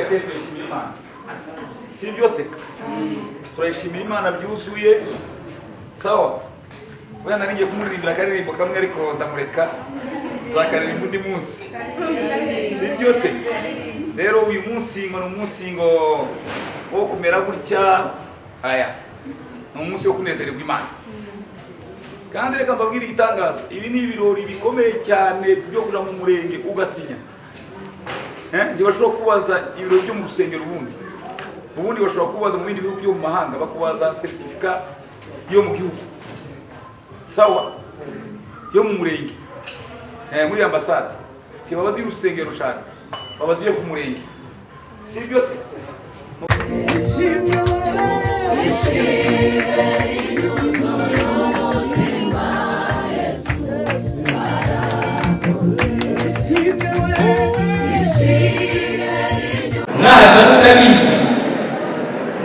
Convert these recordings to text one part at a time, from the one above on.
Ati turishimira Imana, si byose, turayishimira Imana byuzuye. Sawa, wenda nari ngiye kumuririmbira akaririmbo kamwe, ariko ndamureka, nzakaririmba undi munsi, si byose. Rero uyu munsi ngo ni umunsi ngo wo kumera gutya, aya ni umunsi wo kunezererwa Imana. Kandi reka mbabwire igitangaza, ibi ni ibirori bikomeye cyane byo kuja mu murenge ugasinya. Ntibashobora kubaza ibirori byo mu rusengero, ubundi bashobora kubaza mu bindi bihugu byo mu mahanga, bakubaza certificat yo mu gihugu, sawa, yo mu murenge, muri ambasade ntibabaza y'urusengero cyane, babaza iyo ku murenge, si byo se? Mwaza mutabizi,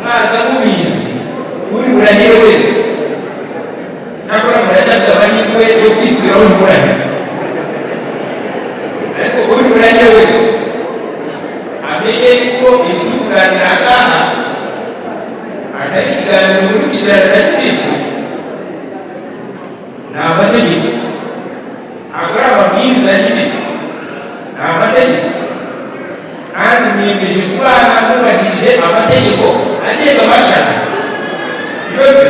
mwaza mubizi, uri burahire wese, cyakora muracyafite amahirwe yo kwisubiraho ntimurahire, ariko uri burahire wese amenye yuko ibi turi kuganira aha ngaha atari ikiganiro muri kugirana na gitifu. Ni amategeko, ntabwo ari amabwiriza ya gitifu, ni amategeko, kandi mwiyemeje kubana mwubahirije amategeko agenga abashakanye, si byose?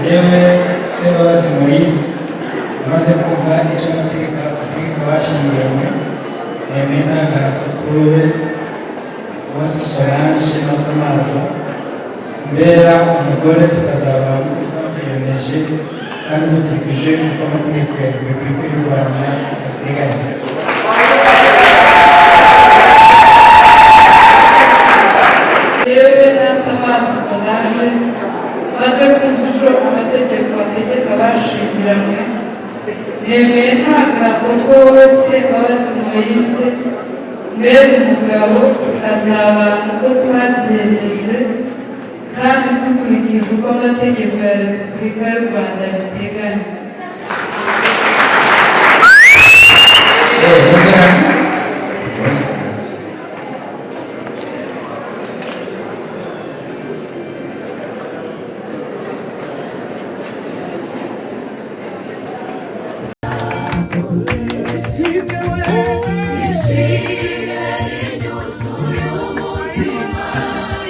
Yewe Sebabazi Moise, amaze kumva icyo amategeko ategeka abashyingiranywe, nemeye nta gahato kuri we Uwase Solange Masamaza mbera umugore, tukazabana uko twabyiyemeje kandi dukurikije uko amategeko ya Repubulika y'u Rwanda abiteganya. Yewe Nasamazi Solange, maze kumva icyo amategeko ategeka abashingiranywe, nemeye nta gahato ko wowe Sebabazi Moise mbere umugabo, tukazabana uko twabyemeje kandi dukurikije uko amategeko ya Repubulika y'u Rwanda abiteganya. Muze hano.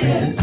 Yes.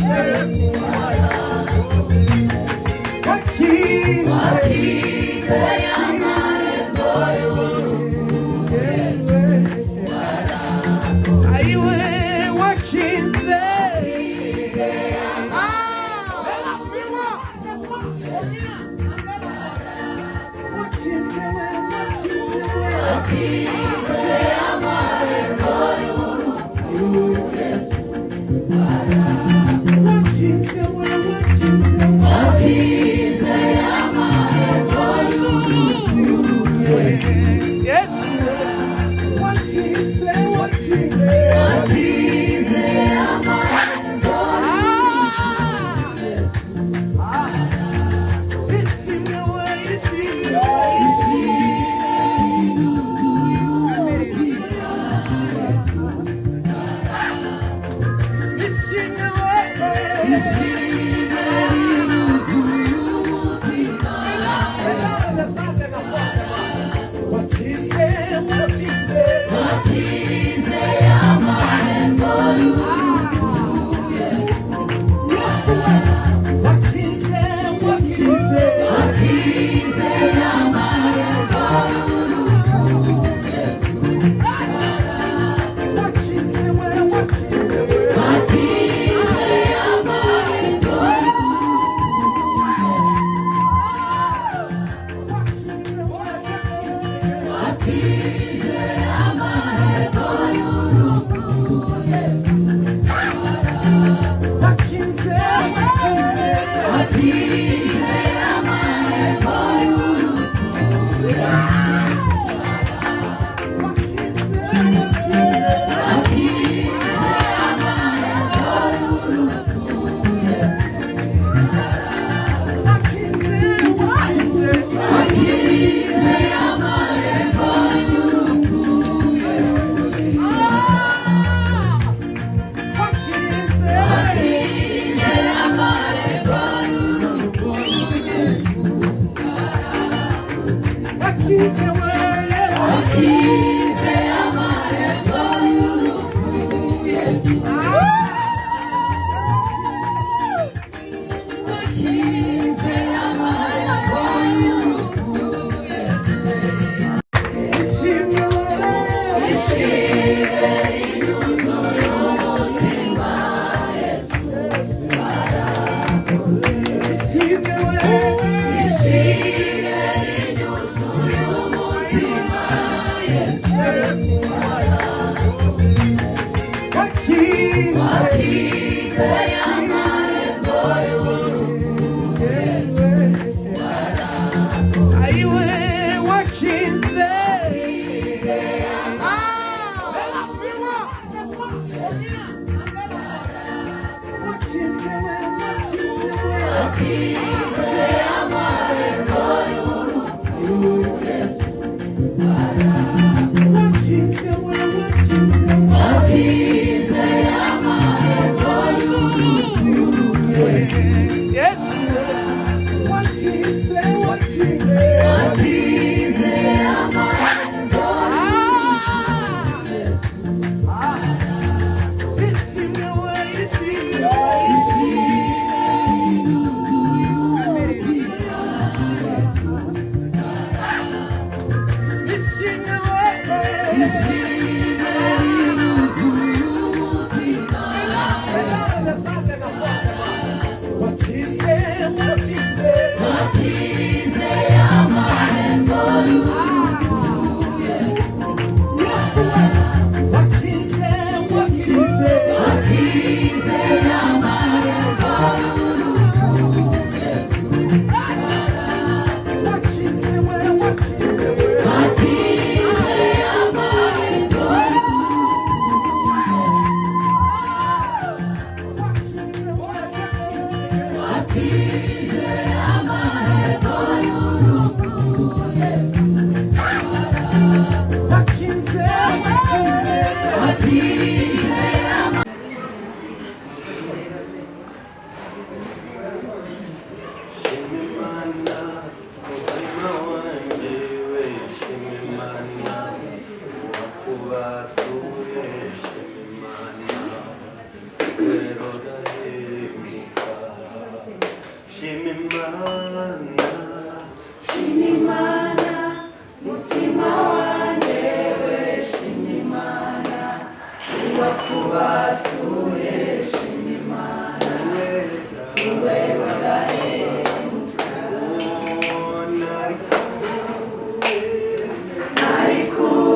Nari kumwe.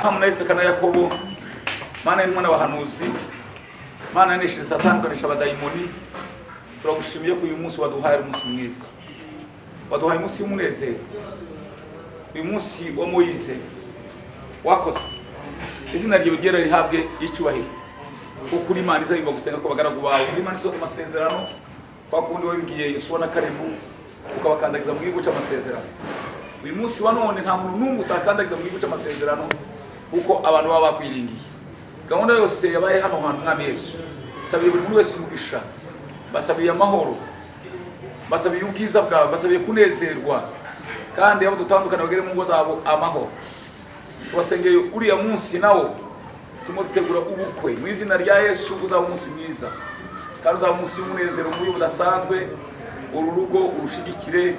Aburahamu na Isaka na Yakobo, Mana y'intumwa n'abahanuzi, Mana yanesheje Satani ukanesha abadayimoni, turagushimiye ko uyu munsi waduhaye ari umunsi mwiza, waduhaye umunsi w'umunezero, uyu munsi wa Moyize wakoze. Izina ryawe ryera rihabwe icyubahiro, kuko uri Imana izaririmba gusenga kw'abagaragu bawe, uri Imana isohoza amasezerano, kwa kundi wabibwiye Yosuwa na Kalebu ukabakandagiza mu gihugu cy'amasezerano. Uyu munsi wa none nta muntu n'umwe utakandagiza mu gihugu cy'amasezerano, kuko abantu baba bakwiringiye. Gahunda yose yabaye hano hantu, Mwami Yesu, sabiye buri muntu wese umugisha, basabiye amahoro, basabiye ubwiza bwawe, basabiye kunezerwa, kandi abo dutandukana bagere mu ngo zabo amahoro. Tubasengeye uriya munsi nawo turimo dutegura ubukwe, mu izina rya Yesu uzaba umunsi mwiza kandi uzaba umunsi w'umunezero mu buryo budasanzwe. Uru rugo urushigikire.